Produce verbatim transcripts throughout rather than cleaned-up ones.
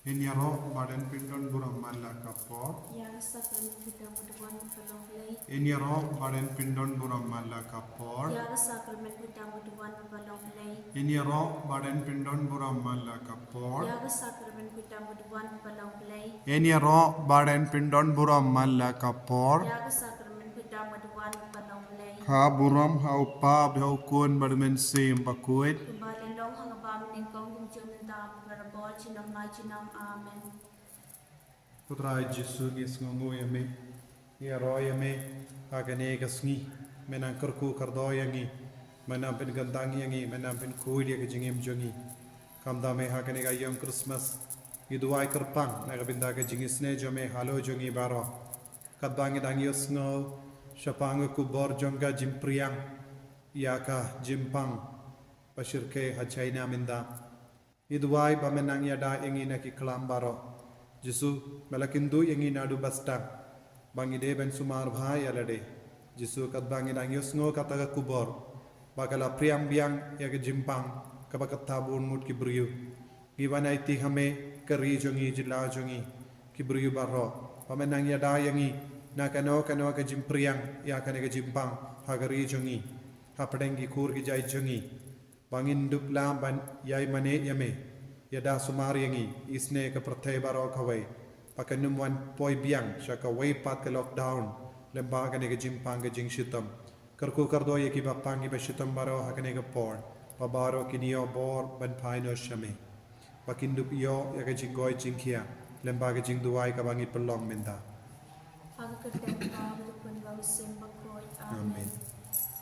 Ngin ïaroh bad yn pyndon burom man la ka por. Ïa ka sakramen pyndonkam ba don ba long Blei. Ngin ïaroh bad yn pyndon burom man la ka por. Ïa ka sakramen pyndonkam ba don ba long Blei. Ngin ïaroh bad yn pyndon burom man la ka por. Ïa ka sakramen pyndonkam ba don ba long Blei. Ngin ïaroh bad yn pyndon burom man la ka por. Ïa ka sakramen pyndonkam ba don ba long Blei. Ka burom ha u Kpa bad ha u Khun bad u Mynsiem Bakhuid. Kumba la long ha kaba mynnyngkong, kumjuh mynta, barabor, junom la junom. Amen. Ko Trai Jisu, ngi sngewnguh ïa me, ngi ïaroh ïa me ha kane ka sngi. Me nang kyrkhu kyrdoh ïa ngi, me nang pynkyntang ïa ngi, me nang pynkhuid ïa ka jingim jong ngi. Kumta me ha kane ka ïing Christmas, ngi duwai kyrpang na ka bynta ka jingisynei jong me halor jong ngi baroh. Katba ngi dang ïohsngew shaphang ka khubor jong ka jingpyrshang ïa ka jingpang ba shyrkhei ha China mynta. Ngi duwai ba me nang ïada ïa ngi na ki klam baroh. Jisu, me la kynduh ïa ngi naduh ba sdang ba ngi dei ban sumar bha ïa lade. Jisu, katba ngi dang ïohsngew kata ka khubor ba ka la pyrshang biang ïa ka jingpang kaba kata bun ngut ki briew, ngi wan aiti ha me, ka ri jong ngi, jylla jong ngi, ki briew baroh, ba me nang ïada ïa ngi na kano kano ka jingpyrshang ïa kane ka jingpang ha ka ri jong ngi, hapdeng ki khur ki jait jong ngi. Ba ngin dup lah ban ïai mane ïa me. Ïada sumar ïa ngi, isynei ka pyrthei baroh kawei, ba kan ym wan poi biang sha kawei pat ka lockdown lyngba kane ka jingpang ka jingshitom. Kyrkhu kyrdoh ïa kiba pang kiba shitom baroh ha kane ka por, ba baroh kin ïoh bor ban phai noh sha me, ba kin dup ïoh ïa ka jingkoit jingkhiah lyngba ka jingduwai kaba ngi pynlong mynta. Ha ka kyrteng u Kpa bad u Khun bad u Mynsiem Bakhuid. Amen. Amen.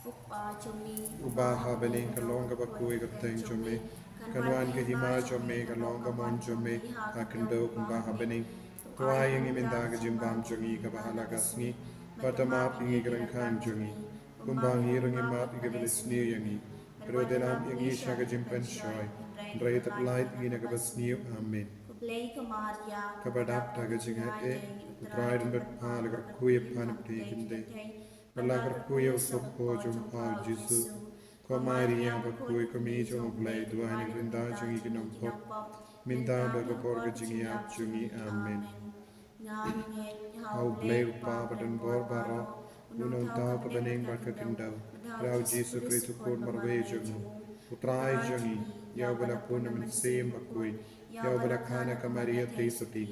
U Kpa jong ngi uba ha bneng, ka long kaba khuid ka kyrteng jong me. Kan wan ka hima jong me, ka long ka mon jong me ha khyndew kumba ha bneng. To ai ïa ngi mynta ka jingbam jong ngi kaba ha la ka sngi, bad to map ïa ngi ki ryngkang jong ngi, kumba ngi ruh ngi map ïa kiba leh sniew ïa ngi. Bad wat ïalam ïa ngi sha ka jingpynshoi, hynrei to pyllait ïa ngi na kaba sniew. Amen. Khublei ko Maria, kaba dap da ka jingaiei, u Trai u don bad pha, la kyrkhu ïa pha na pdeng ki kynthei, bad la kyrkhu ïa u sohpop jong pha u Jisu. Ko Maria bakhuid, ko Mei jong u Blei, duwai na ka bynta jong ngi ki nongpop, mynta bad ha ka por ka jingïap jong ngi. Amen. Nga ngeit ha u Blei u Kpa badonbor baroh, u nongthaw ka bneng bad ka khyndew, bad ha u Jisu Khrist u Khun marwei jong u, u Trai jong ngi, ïa uba la pun na u Mynsiem Bakhuid, ïa uba la kha na ka Maria Theisotti,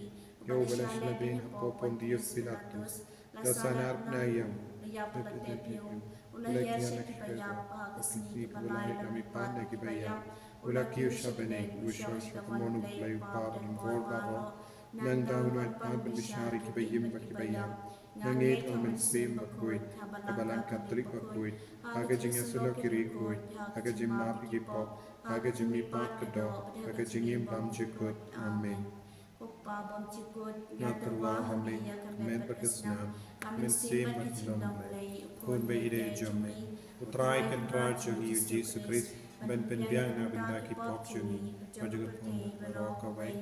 ïa uba la shah lade hapoh Pontius Pilatus, la sahnarphna ïa u, la ïap bad la dep ïa u, u la hiar sha kiba ïap, ha ka sngi kaba lai u la mihpat na kiba ïap, u la kiew sha bneng, u shong sha ka mon u Blei u Kpa badonbor baroh. Nangta un wan pat ban bishar ïa kiba im bad kiba ïap. Nga ngeit ha u Mynsiem Bakhuid, ha ka Balang Katholik bakhuid, ha ka jingïasyllok ki riewkhuid, ha ka jingmap ïa ki pop, ha ka jingmihpat ka doh, ha ka jingim bymjukut. Amen. Ko Kpa bymjukut, nga tyrwa ha me ïa ka met bad ka snam, ka mynsiem bad ka jinglong Blei, u Khun ba ïeit jong me, u Trai Kynrad jong ngi u Jisu Khrist, ban pynbiang na ka bynta ki pop jong ngi bad jong ka pyrthei baroh kawei.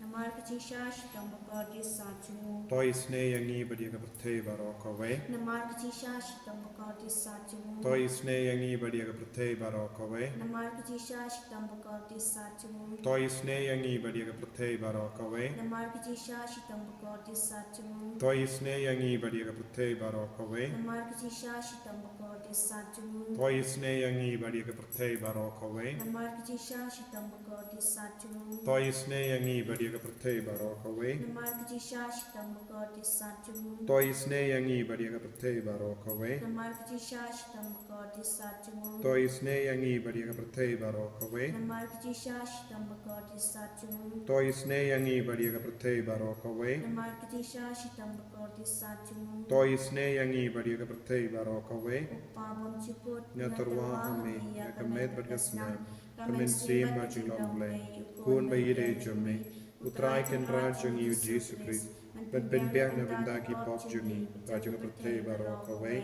Namar ka jingshah shitom bakordit sat jong u. To isynei ïa ngi bad ïa ka pyrthei baroh kawei. Namar ka jingshah shitom bakordit sat jong u. To isynei ïa ngi bad ïa ka pyrthei baroh kawei. Namar ka jingshah shitom bakordit sat jong u. To isynei ïa ngi bad ïa ka pyrthei baroh kawei. Namar ka jingshah shitom bakordit sat jong u. To isynei ïa ngi bad ïa ka pyrthei baroh kawei. Namar ka jingshah shitom bakordit sat jong u. To isynei ïa ngi bad ïa ka pyrthei baroh kawei. Namar ka jingshah shitom bakordit sat jong u. To isynei ïa ngi bad ïa ka pyrthei baroh kawei. Namar ka jingshah shitom bakordit sat jong u. To isynei ïa ngi bad ïa ka pyrthei baroh kawei. Namar ka jingshah shitom bakordit sat jong u. To isynei ïa ngi bad ïa ka pyrthei baroh kawei. Namar ka jingshah shitom bakordit sat jong u. To isynei ïa ngi bad ïa ka pyrthei baroh kawei. Namar ka jingshah shitom bakordit sat jong u. To isynei ïa ngi bad ïa ka pyrthei baroh kawei. Ko Kpa bymjukut, nga tyrwa ha me ïa ka met bad ka snam, ka mynsiem bad jinglong Blei, u Khun ba ïeit jong me, u Trai Kynrad jong ngi u Jisu Khrist, ban pynbiang na ka bynta ki pop jong ngi bad jong ka pyrthei baroh kawei.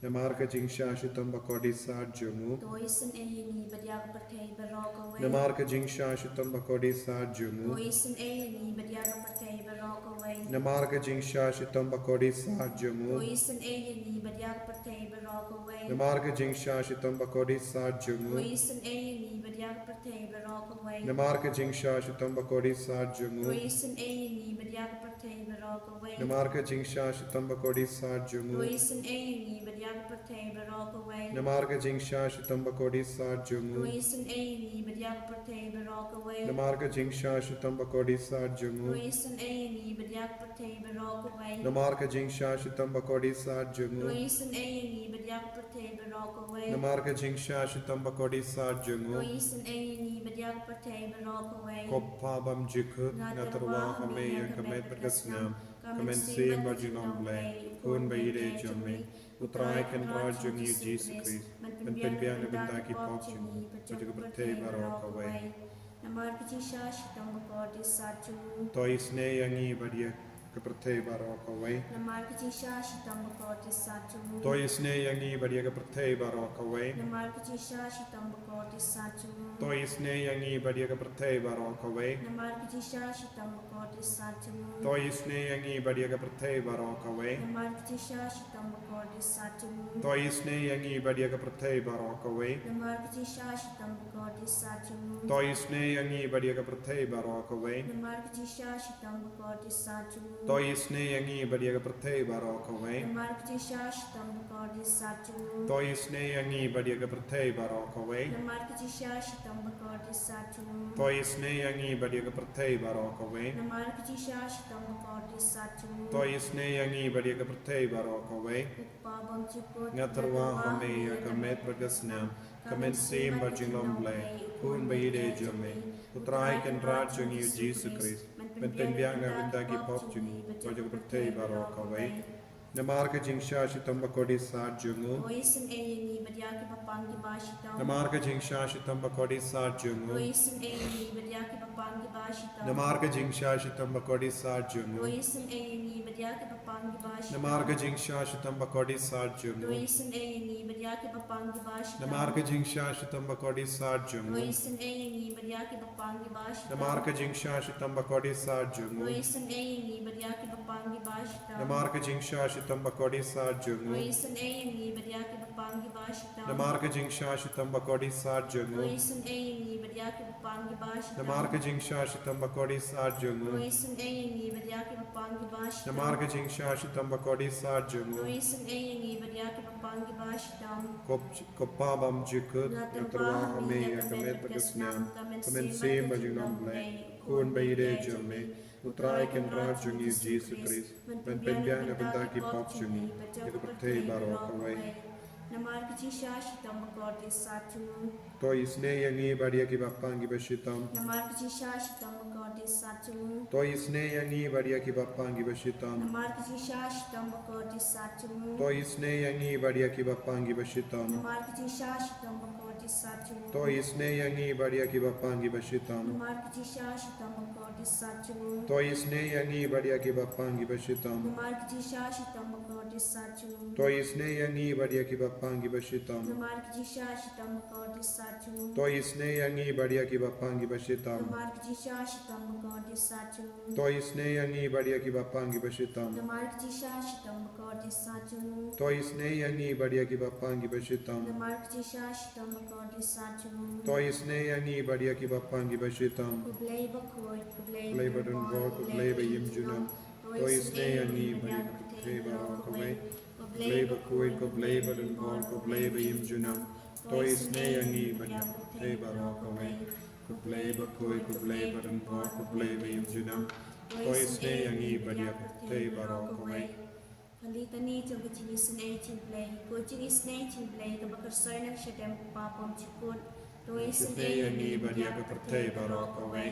Namar ka jingshah shitom bakordit sat jong u. To isynei ïa ngi bad ïa ka pyrthei baroh kawei. Namar ka jingshah shitom bakordit sat jong u. To isynei ïa ngi bad ïa ka pyrthei baroh kawei. Namar ka jingshah shitom bakordit sat jong u. To isynei ïa ngi bad ïa ka pyrthei baroh kawei. Namar ka jingshah shitom bakordit sat jong u. To isynei ïa ngi bad ïa Ka pyrthei baroh kawei. Namar ka jingshisha shitom bakordit sat jong u. To isynei ïa ngi bad ïa ka pyrthei baroh kawei. Namar ka jingshisha shitom bakordit sat jong u. To isynei ïa ngi bad ïa ka pyrthei baroh kawei. Namar ka jingshisha shitom bakordit sat jong u. To isynei ïa ngi bad ïa ka pyrthei baroh kawei. Namar ka jingshisha shitom bakordit sat jong u. To isynei ïa ngi bad ïa ka pyrthei baroh kawei. Namar ka jingshisha shitom bakordit sat jong u. To isynei ïa ngi bad ïa ka pyrthei baroh kawei. Namar ka jingshisha shitom bakordit sat jong u. To isynei ïa ngi bad ïa ka pyrthei baroh kawei. Ko Pa bymjukut, nga tyrwa ha me ïa ka met bad ka snam, ka mynsiem bad jinglong Blei, u Khun ba ïeit jong me. U Trai Kynrad jong ngi u Jisu Khrist, ban pynbiang na bynta ki pop jong ngi bad jong ka pyrthei baroh kawei. Namar ka jingshisha shitom bakordit sat jong u. To isynei ïa ngi bad ïa ka pyrthei baroh kawei. Namar ka jingshisha shitom bakordit sat jong u. To isynei ïa ngi bad ïa ka pyrthei baroh kawei. Namar ka jingshisha shitom bakordit sat jong u. To isynei ïa ngi bad ïa ka pyrthei baroh kawei. Namar ka jingshisha shitom bakordit sat jong u. To isynei ïa ngi bad ïa ka pyrthei baroh kawei. Namar ka jingshisha shitom bakordit sat jong u. To isynei ïa ngi bad ïa ka pyrthei baroh kawei. Namar ka jingshisha shitom bakordit sat jong u. To isynei ïa ngi bad ïa ka pyrthei baroh kawei. Namar ka jingshisha shitom bakordit sat jong u. To isynei ïa ngi bad ïa ka pyrthei baroh kawei. Namar ka jingshisha shitom bakordit sat jong u. To isynei ïa ngi bad ïa ka pyrthei baroh kawei. Namar ka jingshisha shitom bakordit sat jong u. To isynei ïa ngi bad ïa ka pyrthei baroh kawei. Namar ka jingshisha shitom bakordit sat jong u. To isynei ïa ngi bad ïa ka pyrthei baroh kawei. Ko Pa bymjukut, nga tyrwa ha me ïa ka met bad ka snam, ka mynsiem bad jinglong Blei, u Khun ba ïeit jong me. U Trai Kynrad jong ngi u Jisu Khrist, ban pynbiang na bynta ki pop jong ngi bad jong ka pyrthei baroh kawei. Namar ka jingshisha shitom bakordit sat jong u. To isynei ïa ngi bad ïa kiba pang kiba shitom. Namar ka jingshisha shitom bakordit sat jong u. To isynei ïa ngi bad ïa kiba pang kiba shitom. Namar ka jingshisha shitom bakordit sat jong u. To isynei ïa ngi bad ïa kiba pang kiba shitom. Namar ka jingshisha shitom bakordit sat jong u. To isynei ïa ngi bad ïa kiba pang kiba shitom. Namar ka jingshisha shitom bakordit sat jong u. To isynei ïa ngi bad ïa kiba pang kiba shitom. Namar ka jingshisha shitom bakordit sat jong u. To isynei ïa ngi bad ïa kiba pang kiba shitom. Namar ka jingshisha shitom bakordit sat jong u. To isynei ïa ngi bad ïa kiba pang kiba shitom. Namar ka jingshisha shitom bakordit sat jong u. To isynei ïa ngi bad ïa kiba pang kiba shitom. Namar ka jingshisha shitom bakordit sat jong u. To isynei ïa ngi bad ïa kiba pang kiba shitom. Namar ka jingshisha shitom bakordit sat jong u. To isynei ïa ngi bad ïa kiba pang kiba shitom. Ko, ko Pa bymjukut, nga tyrwa ha me ïa ka met bad ka snam, ka mynsiem bad jinglong Blei, u Khun ba ïeit jong me. U Trai Kynrad jong ngi u Jisu Khrist, ban pynbiang na bynta ki pop jong ngi bad jong ka pyrthei baroh kawei. Namar ka jingshisha shitom bakordit sat jong u. To isynei ïa ngi bad ïa kiba pang kiba shitom. Namar ka jingshisha shitom bakordit sat jong u. To isynei ïa ngi bad ïa kiba pang kiba shitom. Namar ka jingshisha shitom bakordit sat jong u. To isynei ïa ngi bad ïa kiba pang kiba shitom. Namar ka jingshisha shitom bakordit sat jong u. To isynei ïa ngi bad ïa kiba pang kiba shitom. Namar ka jingshisha shitom bakordit sat jong u. To isynei ïa ngi bad ïa kiba pang kiba shitom. Namar ka jingshisha shitom bakordit sat jong u. To isynei ïa ngi bad ïa kiba pang kiba shitom. Namar ka jingshisha shitom bakordit sat jong u. To isynei ïa ngi bad ïa kiba pang kiba shitom. Namar ka jingshisha shitom bakordit sat jong u. To isynei ïa ngi bad ïa kiba pang kiba shitom. Namar ka jingshisha shitom bakordit sat jong u. To isynei ïa ngi bad ïa kiba pang kiba shitom. Namar ka jingshisha shitom bakordit sat jong u. To isynei ïa ngi bad ïa kiba pang kiba shitom. Ko Blei bakhuid, ko Blei badonbor, ko Blei ba im junom. To isynei ïa ngi bad ïa ka pyrthei baroh kawei. Ko Blei bakhuid, ko Blei badonbor, ko Blei ba im junom. To isynei ïa ngi bad ïa ka pyrthei baroh kawei. Ko Blei bakhuid, ko Blei badonbor, ko Blei ba im junom. To isynei ïa ngi bad ïa ka pyrthei baroh kawei. Ka litani jong ka jingisynei jong U Blei. Ko jingisynei jong U Blei kaba kyrsoi na ka shadem ko Pa bymjukut. To isynei ïa ngi bad ïa ka pyrthei baroh kawei.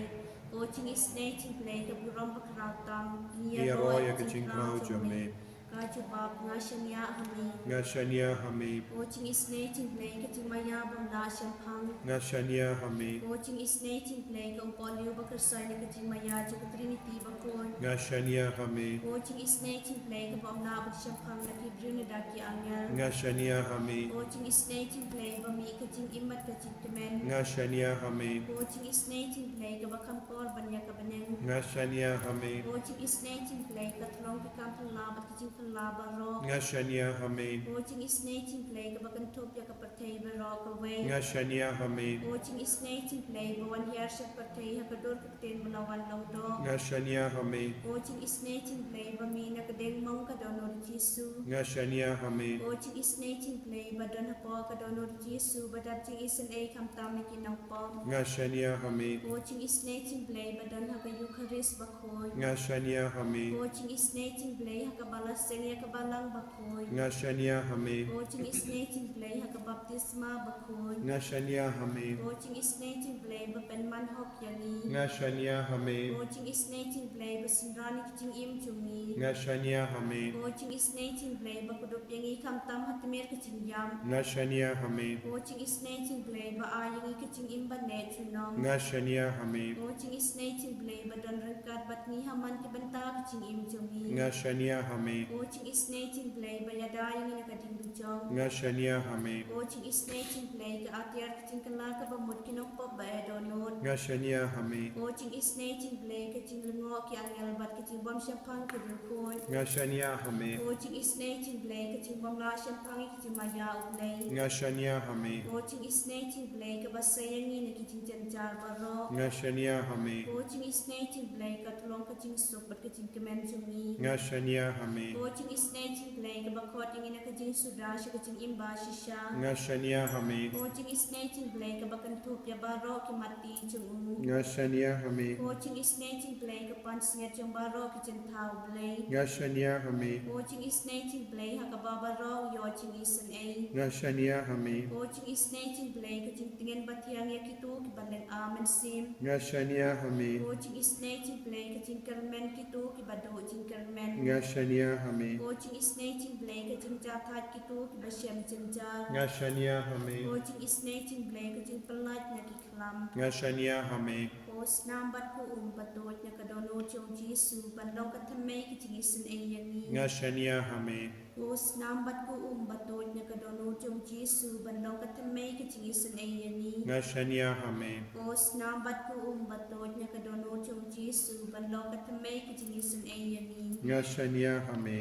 Ko jingisynei jong U Blei ka burom ba khraw tam. Ngi ïaroh ïa ka jingkhraw jong me. Ka jubab, nga shaniah ha me. Nga shaniah ha me. Ko jingisynei jong U Blei ka jingmaïa bym lah shemphang. Nga shaniah ha me. Ko jingisynei jong U Blei ka umpohliew ba kyrsoi na ka jingmaïa jong ka Trinity bakhuid. Nga shaniah ha me. Ko jingisynei jong U Blei kaba ym lah ban shemphang na ki briew ne da ki angel. Nga shaniah ha me. Ko jingisynei jong U Blei ba mih ka jingim bad ka jingkmen. Nga shaniah ha me. Ko jingisynei jong U Blei kaba kham kor ban ïa ka bneng. Nga shaniah ha me. Ko jingisynei jong U Blei ka thnong ki kam phylla bad ki jing Kylla baroh. Nga shaniah ha me. O jingisynei jong U Blei kaba kynthup ïa ka pyrthei baroh kawei. Nga shaniah ha me. O jingisynei jong U Blei ba wan hiar sha ka pyrthei ha ka dur ka ktien ba la wan long doh. Nga shaniah ha me. O jingisynei jong U Blei ba mih na ka diengmong ka dohnud u Jisu. Nga shaniah ha me. O jingisynei jong U Blei ba don hapoh ka dohnud u Jisu ba dap jingisynei khamtam ïa ki nongpop. Nga shaniah ha me. O jingisynei jong U Blei ba don ha ka Eukharist bakhuid. Nga shaniah ha me. O jingisynei jong U Blei ha kaba la seng ïa ka balang bakhuid. Nga shaniah ha me. O jingisynei jong U Blei ha ka baptisma bakhuid. Nga shaniah ha me. O jingisynei jong U Blei ba pynman hok ïa ngi. Nga shaniah ha me. O jingisynei jong U Blei ba synran ïa ki jingim jong ngi. Nga shaniah ha me. O jingisynei jong U Blei ba kdup ïa ngi khamtam ha tmier ka jingïap. Nga shaniah ha me. O jingisynei jong U Blei ba ai ïa ngi ka jingim ban leh junom. Nga shaniah ha me. O jingisynei jong U Blei ba don ryngkat bad ngi ha man ki bynta ka jingim jong ngi. Nga shaniah ha me. O jingisynei jong U Blei ba ïada ïa ngi na ka diengdujong. Nga shaniah ha me. O jingisynei jong U Blei ka atiar ka jingkylla kaba mut ki nongpop ba eh dohnud. Nga shaniah ha me. O jingisynei jong U Blei ka jinglyngngoh ki angel bad ka jingbym shemphang ki riewkhuid. Nga shaniah ha me. O jingisynei jong U Blei ka jingbym lah shemphang ïa ka jingmaïa U Blei. Nga shaniah ha me. O jingisynei jong U Blei kaba sei ïa ngi na ki jingjynjar baroh. Nga shaniah ha me. O jingisynei jong U Blei ka tyllong ka jingsuk bad ka jingkmen jong ngi. Nga shaniah ha me. O jingisynei jong U Blei kaba khot ïa ngi na ka jingsuda sha ka jingim ba shisha. Nga shaniah ha me. O jingisynei jong U Blei kaba kynthup ïa baroh ki matti jong u. Nga shaniah ha me. O jingisynei jong U Blei ka pansngiat jong baroh ki jingthaw Blei. Nga shaniah ha me. O jingisynei jong U Blei ha kaba baroh u ïoh jingisynei. Nga shaniah ha me. O jingisynei jong U Blei ka jingtngen bathiang ïa kito kiba lynga mynsiem. Nga shaniah ha me. O jingisynei jong U Blei ka jingkyrmen kito kiba duh jingkyrmen. Nga shaniah ha me. O jingisynei jong U Blei ka jingjahthait kito kiba shem jynjar. Nga shaniah ha me. O jingisynei jong U Blei ka jingpyllait na ki khlam. Nga shaniah ha me. Ko snam bad ko um ba tuid na ka dohnud jong u Jisu ban long ka thymmei ka jingisynei ïa ngi. Nga shaniah ha me. Ko snam bad ko um ba tuid na ka dohnud jong u Jisu ban long ka thymmei ka jingisynei ïa ngi. Nga shaniah ha me. Ko snam bad ko um ba tuid na ka dohnud jong u Jisu ban long ka thymmei ka jingisynei ïa ngi. Nga shaniah ha me.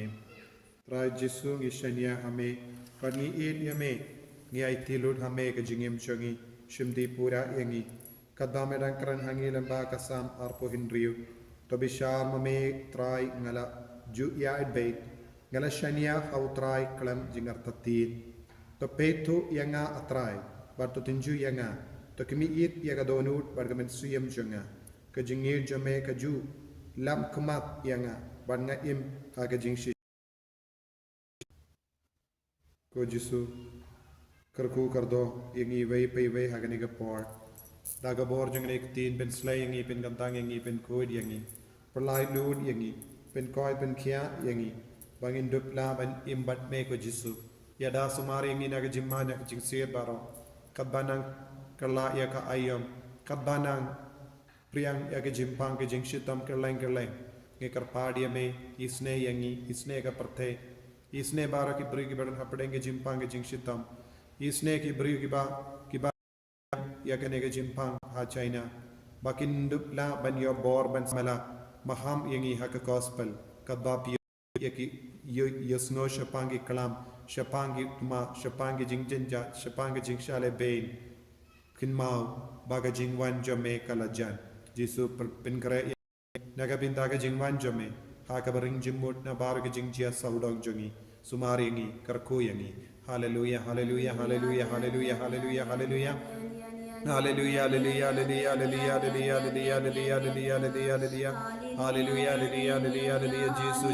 Trai Jisu, ngi shaniah ha me bad ngi ïeit ïa me. Ngi aiti lut ha me ka jingim jong ngi. Shim dih pura ïa ngi. Katba me dang kren ha ngi lyngba ka Salm arphew hynriew. To bishar ma me Trai, nga la ju ïaid beit. Nga la shaniah ha u Trai khlem jingartatien. To peit thuh ïa nga, A Trai, bad to tynjuh ïa nga. To khmih ïit ïa ka dohnud bad ka mynsiem jong nga. Ka jingïeit jong me ka ju lam khmat ïa nga, bad nga im ha ka jingshisha. Ko Jisu, kyrkhu kyrdoh ïa ngi iwei pa iwei ha kane ka por. Da ka bor jong kane ka ktien, pynslei ïa ngi, pynkyntang ïa ngi, pynkhuid ïa ngi. Pynlait lut ïa ngi, pynkhoit pynkhiah ïa ngi, ba ngin dup lah ban im bad me, ko Jisu. Ïada sumar ïa ngi na ka jingman, na ka jingsiat baroh. Katba nang kylla ïa ka aïom, katba nang phriang ïa ka jingpang ka jingshitom kylleng kylleng. Ngi kyrpad ïa me, isynei ïa ngi, isynei ka pyrthei. Isynei baroh ki briew kiba don hapdeng ka jingpang ka jingshitom. Isynei ki briew kiba, kiba ïa kane ka jingpang ha China. Ba kin dup lah ban ïoh bor ban samla maham ïa ngi ha ka gospel. Katba phi ïa ki ïoh, ïohsngew shaphang ki klam, shaphang ki thma, shaphang ki jingjynjar, shaphang ki jingshah lehbeiñ. Kynmaw ba ka jingwan jong me ka la jan. Jisu, pynkhreh ïa ngi na ka bynta ka jingwan jong me, ha kaba ring jingmut na baroh ki jingjia sawdong jong ngi. Sumar ïa ngi, kyrkhu ïa ngi. Haleluia, haleluia, haleluia, haleluia, haleluia, haleluia. Haleluia, haleluia, haleluia, haleluia. Haleluia, haleluia, haleluia, haleluia. Jisu,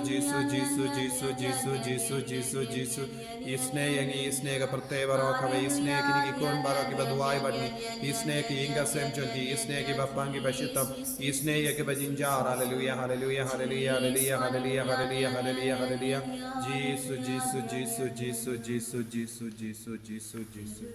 Jisu, Jisu. Isynei ïa ngi, isynei ka pyrthei baroh kawei, isynei kine ki khun baroh kiba duwai bad ngi. Isynei ki ïing ki sem jong ki, isynei kiba pang kiba shitom. Isynei ïa kiba jynjar. Haleluia, haleluia, haleluia, haleluia, haleluia, haleluia, haleluia. Jisu, Jisu, Jisu, Jisu, Jisu, Jisu, Jisu, Jisu.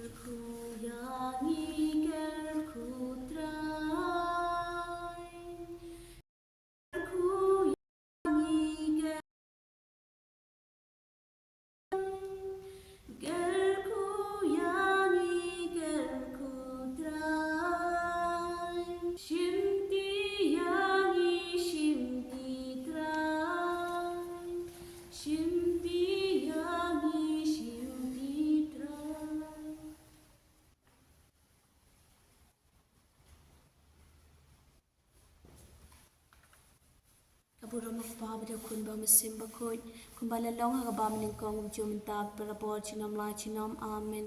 Burom u Kpa bad u Khun bad u Mynsiem Bakhuid, kumba la long ha kaba mynnyngkong, mynta bad barabor, junom la junom. Amen.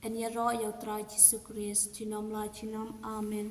Yn ïaroh ïa u Trai Jisu Khrist, junom la junom. Amen.